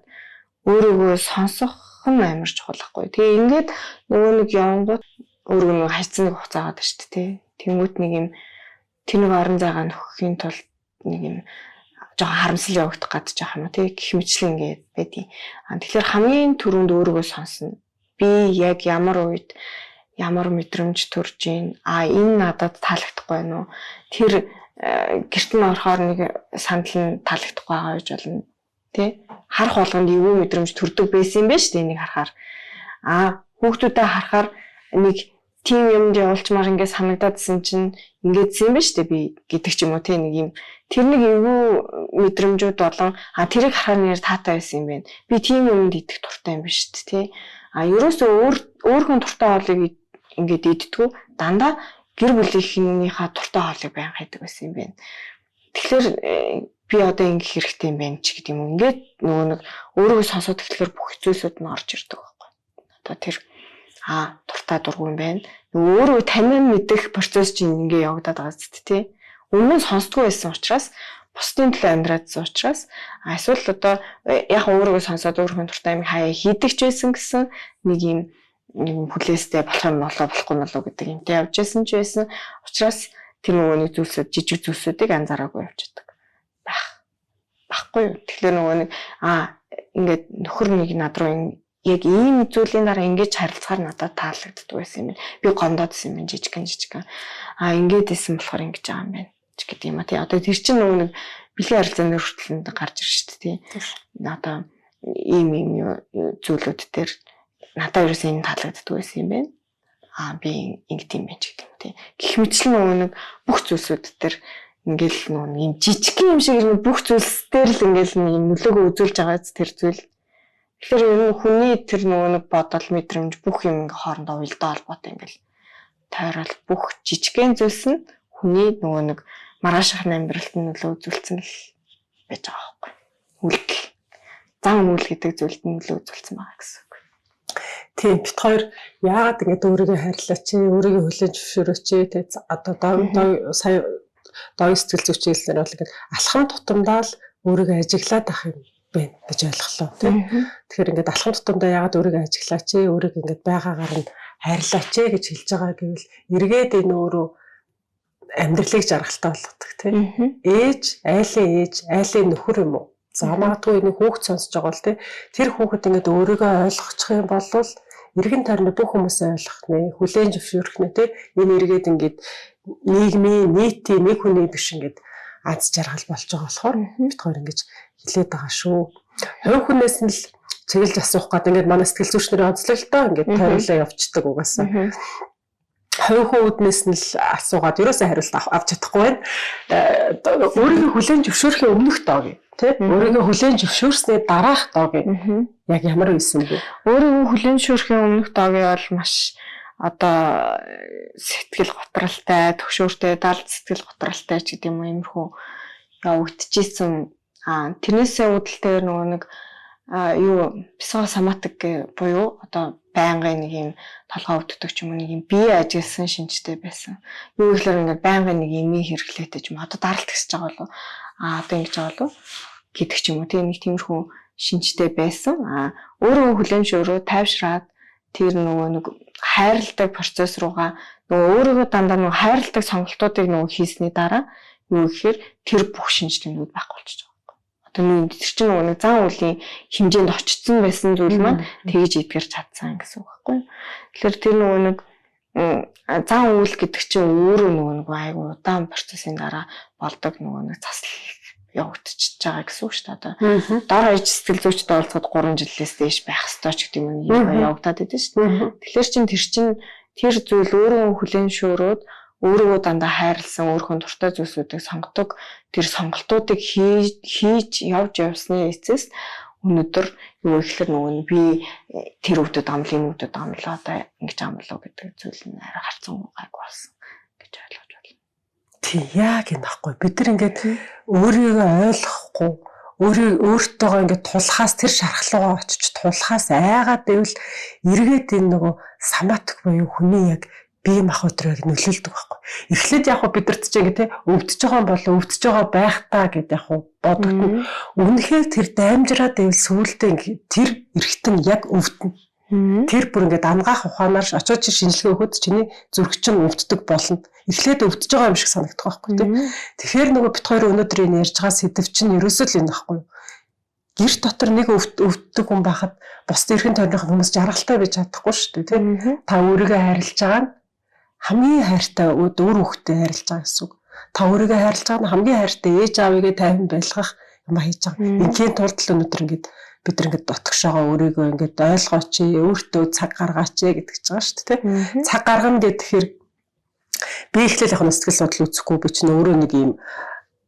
өөрийгөө сонсох нь амар чухал байхгүй. Тэгээ ингээд нөгөө нэг явангууд өөрөө нэг хайцсан нэг хугацаа гадаг шүү дээ. Тэнгүүт нэг юм тэр нэг орон зайгаа нөхөхийн тулд нэг юм жоохон харамсал явагдах гадж байгаа юм уу тий гэх мэтлэн ингээд байдیں۔ А тэгэхээр хамгийн түрүүнд өөрийгөө сонсно. Би яг ямар үед ямар мэдрэмж төрж гин а энэ надад таалагдахгүй байна уу? Тэр гэрт нь орохоор нэг сандал нь таалагдахгүй байгаа гэж болно. Тэ? Харах болгонд эвгүй мэдрэмж төрдөг байсан юм байна шүү дээ энийг харахаар. А хүүхдүүдэд харахаар нэг тим юмд явуулчмаар ингээд санагдаадсэн чинь ингээдсэн юм байна шүү дээ би гэдэг ч юм уу тий нэг юм тэр нэг эвгүй мэдрэмжүүд болон а тэрийг харахаар нэр таатай байсан юм байна. Би тийм юмд идэх дуртай юм байна шүү дээ тий. А ерөөсөө өөр өөрхөн дуртай хоолыг ингээд иддгүү дандаа гэр бүлийнхнийхаа дуртай хоолыг байнга хийдэг байсан юм байна. Тэгэхээр би одоо ингэх хэрэгтэй юм байна ч гэдэг юм уу. Ингээд нөгөө нэг өөрийгөө сонсоод эхлэхээр бүх зүйлсүүд нь орж ирдэг байхгүй. Одоо тэр дуртай дургүй юм байна. Нөгөө өөрөө танин мэдэх процесс чинь ингээ явагдаад байгаа зү тий. Өмнө нь сонсдгүй байсан учраас бусдын төлөө амьдраадсан учраас эсвэл одоо яг өөрийгөө сонсоод өөрийнхөө дуртай юм хаяа хийдэг ч байсан гэсэн нэг юм хүлээстэй болох юм болоо болохгүй болоо гэдэг юмтай явж байсан ч байсан. Учраас тэр нөгөө нэг зүйлсүүд жижиг зүйлсүүдийг анзаараагүй явчихдаг байх. Баггүй юу. Тэгэхээр нөгөө нэг ингээд нөхөр нэг над руу яг ийм зүйлийн дараа ингэж харилцахаар надад таалагддаг байсан юм байна. Би гондоодсэн юм жижигхэн жижигхэн. Ингээд исэн болохоор ингэж байгаа юм байна ч гэдэг юм а тий. Одоо тэр чинь нөгөө нэг бэлгийн харилцааны хүртэл гарч ирж шүү дээ тий. Одоо ийм ийм зүйлүүд дээр надад ерөөсөө энэ таалагддаг байсан юм байна. Би ингэт юм байна ч гэдэг юм тий. Гэх мэтлэн нөгөө нэг бүх зүйлсүүд дээр ингээл нөгөө юм жижигхэн юм шиг бүх зүйлс дээр л ингээл юм нөлөөгөө үзүүлж байгаа тэр зүйл. Тэгэхээр ер нь хүний тэр нөгөө нэг бодол мэдрэмж бүх юм ингээ хоорондоо уялдаа холбоотой ингээл тойрол бүх жижигхэн зүйлс нь хүний нөгөө нэг маргааших амьдралд нөлөө үзүүлсэн л байж байгаа байхгүй. Үйлдэл. Зан үйл гэдэг зүйлд нөлөө үзүүлсэн байгаа гэсэн үг. Тийм бит хоёр яагаад ингэж өөрийгөө хайрлаач, өөрийгөө хүлээн зөвшөөрөөч те одоо сая доо сэтгэл зүйч хэлснээр бол ингээд алхам тутамдаа л өөрийгөө ажиглаад ах юм байна гэж ойлголоо тийм. Тэгэхээр ингээд алхам тутамдаа яагаад өөрийгөө ажиглаач, өөрийгөө ингээд байгаагаар нь хайрлаач гэж хэлж байгаа гэвэл эргээд энэ өөрөө амьдралыг жаргалтай болгодог тийм. Ээж, айлын ээж, айлын нөхөр юм уу? За магадгүй энэ хүүхд сонсож байгаа бол тийм. Тэр хүүхэд ингээд өөрийгөө ойлгочих юм бол эргэн тойрны бүх хүмүүсээ ойлгох нэ, хүлээн зөвшөөрөх нэ тийм. Энэ эргээд ингээд нийгмийн, нийтийн нэг хүний биш ингээд аз жаргал болж байгаа болохоор бид хоёр ингэж хилээд байгаа шүү. Хувь хүнээс нь л чиглэж асуух гэдэг ингээд манай сэтгэл зүйч нарын онцлог л доо ингээд тойруулаа явцдаг угаасаа. Хувь хүн үүднээс нь л асуугаад ерөөсөө хариулт авч чадахгүй байна. Өөрийгөө хүлээн зөвшөөрөхийн өмнөх доогийн тий өөрийгөө хүлээн зөвшөөрсний дараах доогийн яг ямар байсан бэ? Өөрийгөө хүлээн зөвшөөрөхийн өмнөх доогийн бол маш одоо сэтгэл готралтай, төгшөөртэй, далд сэтгэл готралтай ч гэдэг юм уу иймэрхүү явагдчихсэн. Тэрнээсээ үүдэлтэйгээр нөгөө нэг юу психосоматик буюу одоо байнгын нэг юм толгой өвддөг ч юм уу нэг юм бие ажилласан шинжтэй байсан. Юу гэхээр ингээд байнгын нэг юмын хэрэглээтэй ч юм одоо даралт гисэж байгаа болов одоо ингэж байгаа болов гэдэг ч юм уу тийм нэг тиймэрхүү шинжтэй байсан. Өөрөө хүлээн зөвшөөрөө тайвшраад тэр нөгөө нэг хайрладаг процесс руугаа нөгөө өөрийгөө дандаа нөгөө хайрладаг сонголтуудыг нөгөө хийсний дараа юу гэхээр тэр бүх шинж тэмдгүүд байхгүй болчихж байгаа. Одоо нэг тэр чинь нөгөө нэг зан үлийн хэмжээнд очсон байсан зүйл маань тэгж эдгэрч чадсан гэсэн үг байхгүй юу. Тэгэхээр тэр нөгөө нэг зан үйл гэдэг чинь өөрөө нөгөө нэг айгу удаан процессын дараа болдог нөгөө нэг засал явагдчихж байгаа гэсэн үг шүү дээ. Одоо дор хаяж сэтгэл зүйчтэй уулзахад 3 жилээс дээш байх ёстой ч гэдэг юм явагдаад идэв шүү дээ. Тэгэхээр чин тэр чин тэр зүйл өөрөө хүлээн шөөрөөд өөрийгөө дандаа хайрлсан өөрийнхөө дуртай зүйлсүүдийг сонгодог тэр сонголтуудыг хийж явж явсны эцэс өнөөдөр юу гэхээр нөгөө нь би тэр өвдөд амлын энэ өвдөд амлаа одоо ингэж амлаа гэдэг зүйл нь арай харцсан гайг болсон гэж ойлгож байна. Тий, яг энэ байхгүй. Бид нар ингээд өөрийгөө ойлгохгүй өөртөөгөө ингээд тулхаас тэр шархлуугаа очиж тулхаас айгаад байвал эргээд энэ нөгөө соматик буюу хүний яг Бие махбод руу яг нөлөөлдөг байхгүй. Эхлээд яг бид нар ч ингэ те өвдөж байгаа юм болоо өвдөж байгаа байх та гэд яг бодогдно. Үнэхээр тэр дамжраад байвал сүүлдээ ингэ тэр эргэтэн яг өвдөнө. Тэр бүр ингээд ангаах ухаанаар очиод чи шинжилгээ өгөхөд чиний зүрх чинь өвддөг болно. Эхлээд өвдөж байгаа юм шиг санагдах байхгүй тий. Тэгэхээр нөгөө бит хоёр өнөөдөр энэ ярьж байгаа сэдв чинь ерөөсөө л энэ байхгүй юу. Гэр дотор нэг өвддөг хүн байхад бусд эрхэн тойрных хүмүүс жаргалтай байж чадахгүй шүү дээ тий. Та өөрийгөө хайрлаж байгаа нь хамгийн хайртай өөр хүүхдээ хайрлаж байгаа гэсэн үг. Та өөрийгөө хайрлаж байгаа нь хамгийн хайртай ээж аавыгаа тайван байлгах юм хийж байгаа. Ингийн тулд л өнөөдөр ингээд бид нар ингээд дотгошоогоо өөрийгөө ингээд ойлгооч, өөртөө цаг гаргаач гэдэг ч байгаа шүү дээ. Цаг гаргана гэхээр би эхлээл яг сэтгэл судлал үзэхгүй би чинь өөрөө нэг юм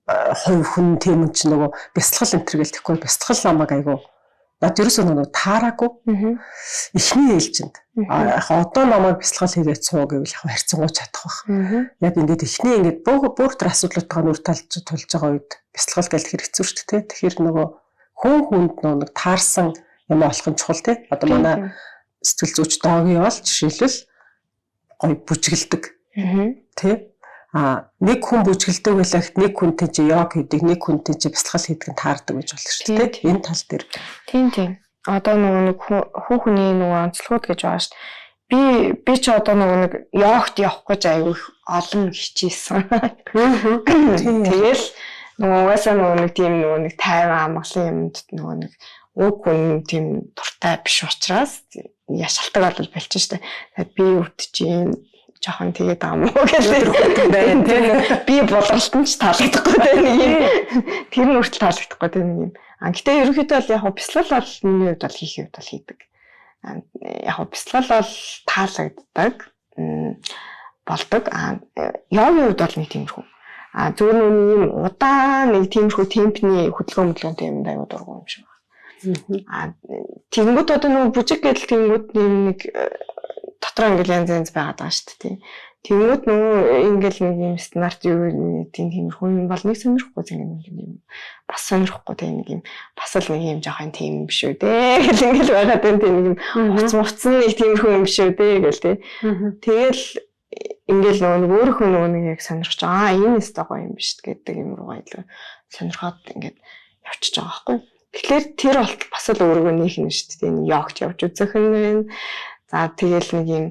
хувь хүн тийм юм чинь нөгөө бясалгал энэ төр гэл тэгэхгүй бясалгал намайг айгу над ерөөсөө нөгөө таараагүй. Эхний ээлжинд. Яг одоо намайг бясалгал хийгээд суу гэвэл яг харьцангуй чадах байх. Яг ингээд эхний ингээд бүр тэр асуудлуудтайгаа нүр талж тулж байгаа үед бясалгал гэл хэрэгцүү шүү дээ. Тэгэхээр нөгөө хүн хүнд нэг таарсан юм олох нь чухал тий. Одоо манай сэтгэл зүйч доогийн бол жишээлбэл гоё бүжгэлдэг. Тий. А нэг хүн бүжгэлдэг байлаа гэхэд нэг хүнтэй чи йог хийдэг, нэг хүнтэй чи бясалгал хийдэг нь таардаг гэж болох шүү дээ. Энэ тал дээр. Тийм тийм. Одоо нөгөө нэг хүн хүний нөгөө онцлогуд гэж байгаа шүү дээ. Би ч одоо нөгөө нэг йогт явах гэж аягүй олон хичээсэн. Тэгэл нөгөө угаасаа нөгөө нэг тийм нөгөө нэг тайван амгалан юмд нөгөө нэг уг хүн тийм дуртай биш учраас яшалтаг бол болчих штэ. Би өвдөж юм жоохон тэгээд байгаа мó гэж байна тийм. Би булралт нь ч таалагдахгүй тийм нэг юм. Тэр нь хүртэл таалагдахгүй тийм нэг юм. А гэтээ ерөнхийдөө бол яг бясалгал бол миний хувьд бол хийх хувьд бол хийдэг. Яг бясалгал бол таалагддаг болдог. А йогийн хувьд бол нэг тиймэрхүү. А зүгээр нэг юм удаан нэг тиймэрхүү темпний хөдөлгөөн мөдлгөнтэй юм аягүй дургу юм шиг байна. А тэгэнгүүт одоо нөгөө бүжиг гэдэл тэгэнгүүт нэг дотроо ингээл янз янз байгаад байгаа шүү дээ. Тэгэнгүүт нөгөө ингээл нэг юм стандарт юу тийм тиймэрхүү юм бол нэг сонирхгүй зингээ нэг юм бас сонирхгүй тийм нэг юм бас л нэг юм жоохон тийм юм биш үү дээ гэл ингээл байгаад байна тийм нэг юм хуц муцсан нэг тиймэрхүү юм биш үү дээ гэл тий. Тэгэл ингээл нөгөө нэг өөрийнхөө нөгөө нэг яг сонирхож аа энэ өстой гоё юм биш гэдэг юм руугаа илүү сонирхоод ингээд явчихж байгаа байхгүй. Тэгэхээр тэр болтол бас л өөрийгөө нөх юм шүү дээ. Йогч явж үзэх юм байна. За тэгэл нэг юм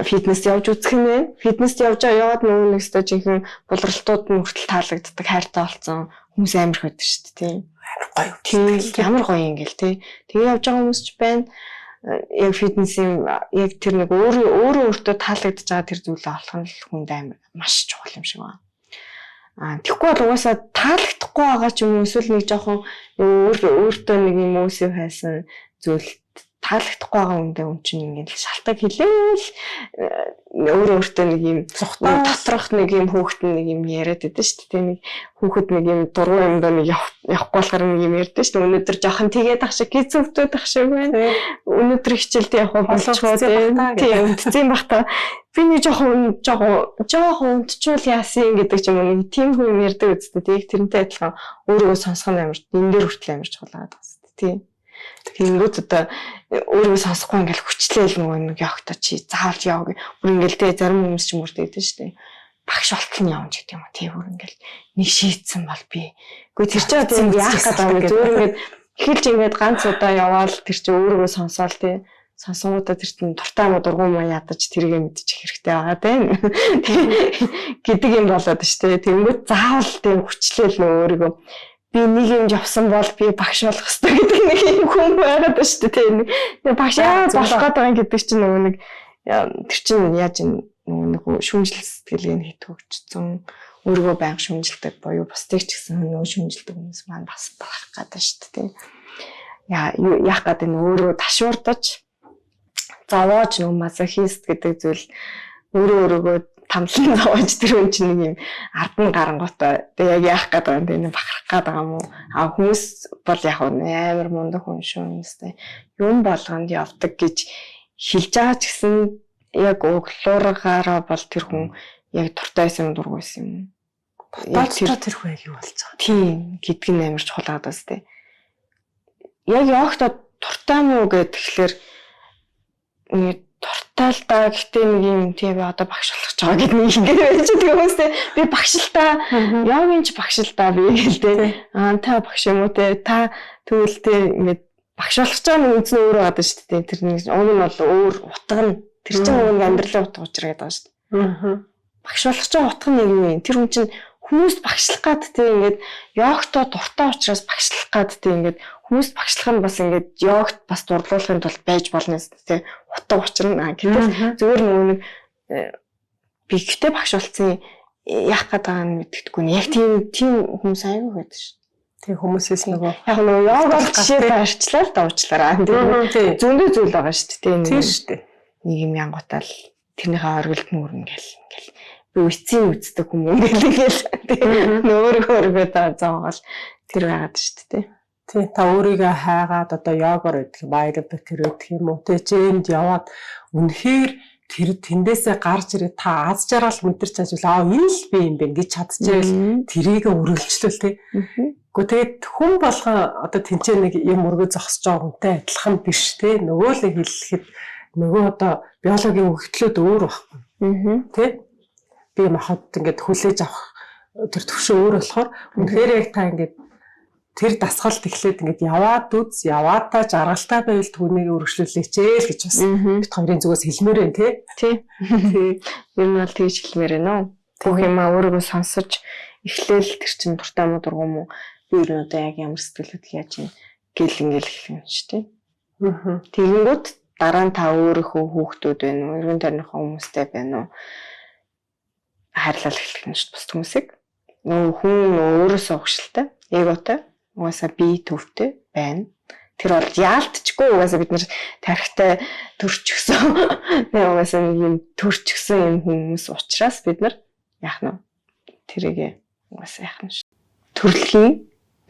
фитнес явж үзэх юм байна. Фитнест явж яваад нөгөө нэг өстой жинхэнэ булралтууд нь хүртэл таалагддаг, хайртай болсон хүмүүс амар их байдаг шүү дээ. Амар гоё. Тийм ямар гоё юм гээл тий. Тэгээ явж байгаа хүмүүс ч байна. Яг фитнесийн яг тэр нэг өөрөө өөрөө өөртөө таалагдж байгаа тэр зүйлээ олох нь л хүнд амар маш чухал юм шиг байна. А тэгэхгүй бол угаасаа таалагдахгүй байгаа ч юм уу эсвэл нэг жоохон өөртөө нэг юм үүсэв хайсан зүйл таалагдахгүй байгаа хүндээ хүн чинь ингээд шалтгаан хэлээл өөрөө өөртөө нэг юм доторх нэг юм хүүхэд нэг юм яриад байдаг шүү дээ. Нэг хүүхэд нэг юм дургу юмдаа нэг явахгүй болохоор нэг юм ярьдэн шүү дээ. Өнөөдөр жоохон тэгээд ах шиг гиз өвдөд ах шиг байна. Өнөөдөр хичээлд явах болчихоо тийм өвдсөн бах та. Би нэг жоохон жоохон унтчул яасан гэдэг ч юм уу нэг тийм хүн юм ярьдаг үстэй. Тэг тэрнтэй адилхан өөрийгөө сонсох нь амар энэ дээр хүртэл амар чухал байгаа юм тийм. Тэнгүүд одоо өөрийгөө сонсохгүй ингээл хүчлээл нөгөө нэг явахта чи заавал яв гэ. Бүр ингээл те зарим хүмүүс ч мөрдөд байдаг шүү дээ. Багш болтол нь явна ч гэдэг юм уу. Тий бүр ингээл нэг шийдсэн бол би. Үгүй тэр чинь одоо яах гээд байгаа юм. Зүгээр ингээд эхэлж ингээд ганц удаа яваал тэр чинь өөрийгөө сонсоол те. Сонсонгуудаа тэр чинь дуртай юм уу дургу юм уу ядаж тэргээ мэдчих хэрэгтэй байгаа те. Гэдэг юм болоод шүү дээ. Тэнгүүд заавал тийм хүчлээл нөгөө өөрийгөө би нэг юм явсан бол би багш болох хэрэгтэй гэдэг нэг юм хүн байгаад байна шүү дээ. Тийм. Багш яа болох гээд байгаа гэдэг чинь нөгөө нэг тэр чинь яаж нөгөө нэг шүүмжлэл сэтгэлгээ хит хөгжсөн өөрийгөө байнга шүүмжилдэг буюу бусдыг ч гэсэн нөгөө шүүмжилдэг хүмүүс маань бас байх гэдэг шүү дээ. Яа яах гээд энэ өөрөө ташуурдаж зовоож нөгөө мазохист гэдэг зүйл өөрөө өөрийгөө тамлан зовоож тэр хүн чинь нэг юм ард нь гарангуутаа тэг яг яах гээд байгаа юм бэ бахарх гээд байгаа юм уу? А хүмүүс бол яг амар мундаг хүн шүү юмстай юм болгонд явдаг гэж хэлж байгаа ч гэсэн яг углуургаараа бол тэр хүн яг дуртай байсан юм дургүй байсан юм. Яг тэр хүн яг юу болж байгаа. Тийм гэдг нь амар чухал байгаа даа тэ. Яг явахдаа дуртай мó гэхэд тэгэхээр Дуртай л да. Гэтэ нэг юм тий би одоо багш болох гэж байгаа гэдэг нэг ингэ байж байгаа хүмүүстэй би багш л та. Йогийн ч багш л да би гэл те. Аа та багш юм уу те. Та тэгвэл те ингээд багш болох гэж байгаа нэг үндсэн өөр байгаа шүү дээ. Тэр нэг уг нь бол өөр утга нь тэр чинь уг нь амьдралын утга учир гэдэг байгаа шүү дээ. Багш болох гэж байгаа утга нь яг юу юм? Тэр хүн чинь хүмүүст багшлах гад те ингээд йогтой дуртай учраас багшлах гад те ингээд хүмүүст багшлах нь бас ингээд йогт бас дурлуулахын тулд байж болно те утга учир нь. Гэтэл зөвөр нөгөө нэг би ихтэй багш болсон яах гээд байгаа нь мэддэхгүй. Яг тийм хүмүүс аягүй байдаг шүү. Тэг хүмүүсээс нөгөө яг нөгөө йогаар жишээ барьчлаа л да уучлаарай. Тийм зөндөө зүйл байгаа шүү дээ. Тийм шүү дээ. Нэг юм янгутаал тэрнийхээ оргилд нүрнэ гэл ингээл би үцийн үздэг юм ингээл ингээл нөгөө өөрийгөө зоогоол тэр байгаад шүү дээ. Тий, та өөрийгөө хайгаад одоо йогоор байдаг, аэробикээр байдаг юм уу? Тэ чи энд яваад үнэхээр тэр тэндээсээ гарч ирээд та аз жаргал мэдэрч чадвал аа энэ л би юм байна гэж чадчихвэл тэрийг үргэлжлүүл тий. Гэхдээ тэгээд хүн болгон одоо тэнцээ нэг юм өргөө зогсож байгаа хүнтэй адилхан биш тий. Нөгөө л хэлэхэд нөгөө одоо биологийн өгөгдлүүд өөр байхгүй. Тий. Би махад ингээд хүлээж авах тэр төвшин өөр болохоор үнэхээр яг та ингээд тэр дасгалд эхлээд ингээд яваад үз, яваад та жаргалтай байвал түүнийг өргөжлүүлээч ээ л гэж бас бид хоёрын зүгээс хэлмээр байна тий. Тий. Ер нь бол тэгж хэлмээр байна уу. Бүх юмаа өөрийгөө сонсож эхлээл тэр чинь дуртай мó дургу мó би ер нь одоо яг ямар сэтгэл хөдлөл яаж юм гэл ингээл хэлэх юм чи тий. Тэгэнгүүт дараа нь та өөрийнхөө хүүхдүүд байна уу, эргэн тойрныхоо хүмүүстэй байна уу хайрлал эхлэх нь шүү дээ бус хүмүүсийг. Нөгөө хүн өөрөөсөө өгшөлтэй, эготой, угаасаа бие төвтэй байна. Тэр бол яалтчгүй угаасаа бид нар тархитай төрчихсөн. Нэ угаасаа нэг юм төрчихсөн юм хүмүүс учраас бид нар яах нь тэрийг угаасаа яах нь шүү. Төрөлхийн,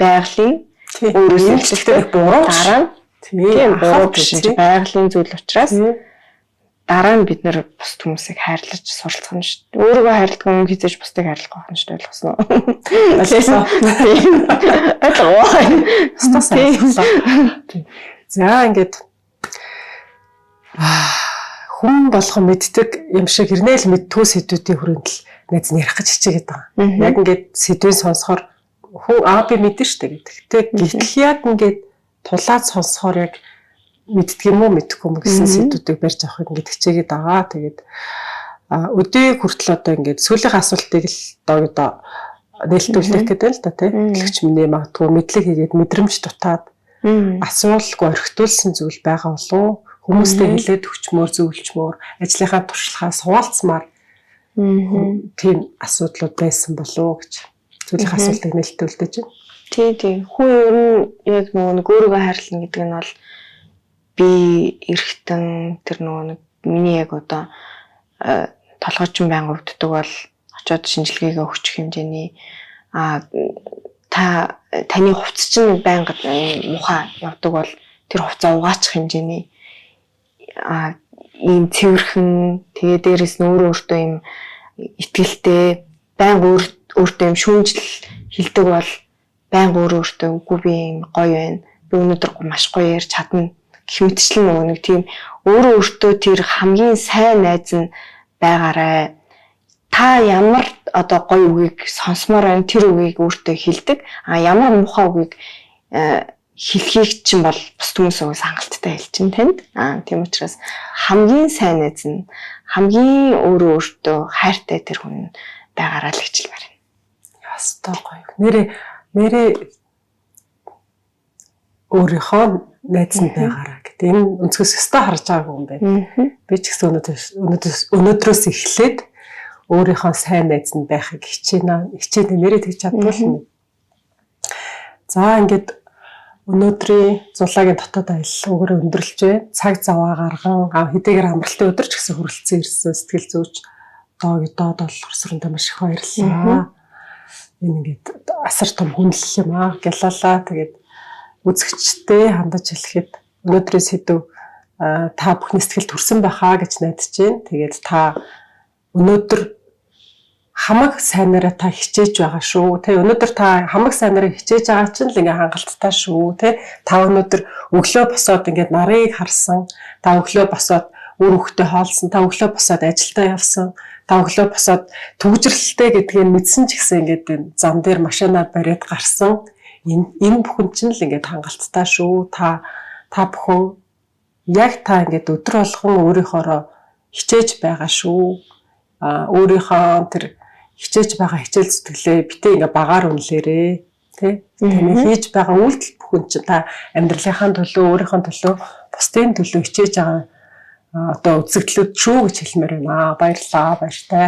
байгалийн өөрөөсөө ихтэй буруу дараа нь тийм буруу биш байгалийн зүйл учраас дараа нь бид нэр бус хүмүүсийг хайрлаж суралцах нь шүү дээ. Өөрийгөө хайрладаг хүн хизээж бусдыг хайрлах байх нь шүү дээ ойлгосон уу? Ойлгосон. Ойлгоо. Стас ойлгосон. За ингээд хүн болгон мэддэг юм шиг хэрнээл мэдтгүү сэдвүүдийн хүрээнд л найз нь ярих гэж хичээгээд байгаа. Яг ингээд сэдвийг сонсохоор хүн аа би мэдэн штэ гэдэг. Гэтэ гэтэл яг ингээд тулаад сонсохоор яг мэддэг юм уу мэдэхгүй юм гэсэн сэдвүүдийг барьж авахыг ингээд хичээгээд байгаа. Тэгээд өдийг хүртэл одоо ингээд сүүлийн асуултыг л одоо нээлтүүлэх гэдэг л да тий. Хэлэгч минь магадгүй мэдлэг хийгээд мэдрэмж дутаад асуулгүй орхитуулсан зүйл байгаа болов хүмүүстэй хэлээд өчмөр зөвлөчмөр ажлынхаа туршлагаа суулцмаар тийм асуудлууд байсан болов уу гэж сүүлийн асуултыг нээлтүүлдэж байна. Тий, тий. Хүн ер нь яг нөгөө нэг өөрийгөө хайрлана гэдэг нь бол би эргэтэн тэр нөгөө нэг миний яг одоо толгой чинь байнга өвддөг бол очиод шинжилгээгээ өгчих хэмжээний та таны хувцас чинь байнга муухай явдаг бол тэр хувцаа угаачих хэмжээний ийм цэвэрхэн тэгээ дээрэс нь өөрөө өөртөө ийм итгэлтэй байнга өөртөө ийм шүүмжлэл хилдэг бол байнга өөрөө өөртөө үгүй би ийм гоё байна би өнөөдөр маш гоё ярьж чадна гэх мэтчлэн нөгөө нэг тийм өөрөө өөртөө тэр хамгийн сайн найз нь байгаарай. Та ямар одоо гоё үгийг сонсомоор байна тэр үгийг өөртөө хэлдэг. А ямар муухай үгийг хэлхийг чинь бол бус хүмүүс угаас хангалттай хэлчин танд. А тийм учраас хамгийн сайн найз нь хамгийн өөрөө өөртөө хайртай тэр хүн байгаарай л хичээлмээр байна. Ястай гоё. Нэрээ өөрийнхөө найз нь байгаараа гэдэг. Энэ өнцгөөс өстой харж байгаагүй юм байна. Би ч гэсэн өнөөдрөөс эхлээд өөрийнхөө сайн найз нь байхыг хичээнэ. Хичээнэ нэрээ тэгж чадвал юм. За ингээд өнөөдрийн зулаагийн дотоод аялал өгөрөө өндөрлөж байна. Цаг заваа гарган хэдийгээр амралтын өдөр ч гэсэн хүрэлцэн ирсэн сэтгэл зүйч доод болохоор сүрэндээ маш их баярлалаа. Энэ ингээд асар том хүнлэл юм аа. Гялалаа. Тэгээд үзэгчтэй хандаж хэлэхэд өнөөдрийн сэдв та бүхний сэтгэл төрсөн байхаа гэж найдаж байна. Тэгээд та өнөөдөр хамаг сайнараа та хичээж байгаа шүү. Тэ өнөөдөр та хамаг сайнараа хичээж байгаа чинь л ингээ хангалттай шүү. Тэ та өнөөдөр өглөө босоод ингээд нарыг харсан. Та өглөө босоод үр хөвгтөө хоолсон, та өглөө босоод ажилдаа явсан, та өглөө босоод түгжрэлтэй гэдгийг мэдсэн ч гэсэн ингээд энэ зам дээр машинаа бариад гарсан. Энэ бүхэн чинь л ингээд хангалттай шүү. Та та бүхэн яг та ингээд өдөр болгон өөрийнхоороо хичээж байгаа шүү. А өөрийнхөө тэр хичээж байгаа хичээл зүтгэлээ битээ ингээ багаар үнэлээрээ, тий. Таны хийж байгаа үйлдэл бүхэн чинь та амьдралынхаа төлөө, өөрийнхөө төлөө, бусдын төлөө хичээж байгаа одоо үзэгдлүүд шүү гэж хэлмээр байна. Баярлалаа, баяртай.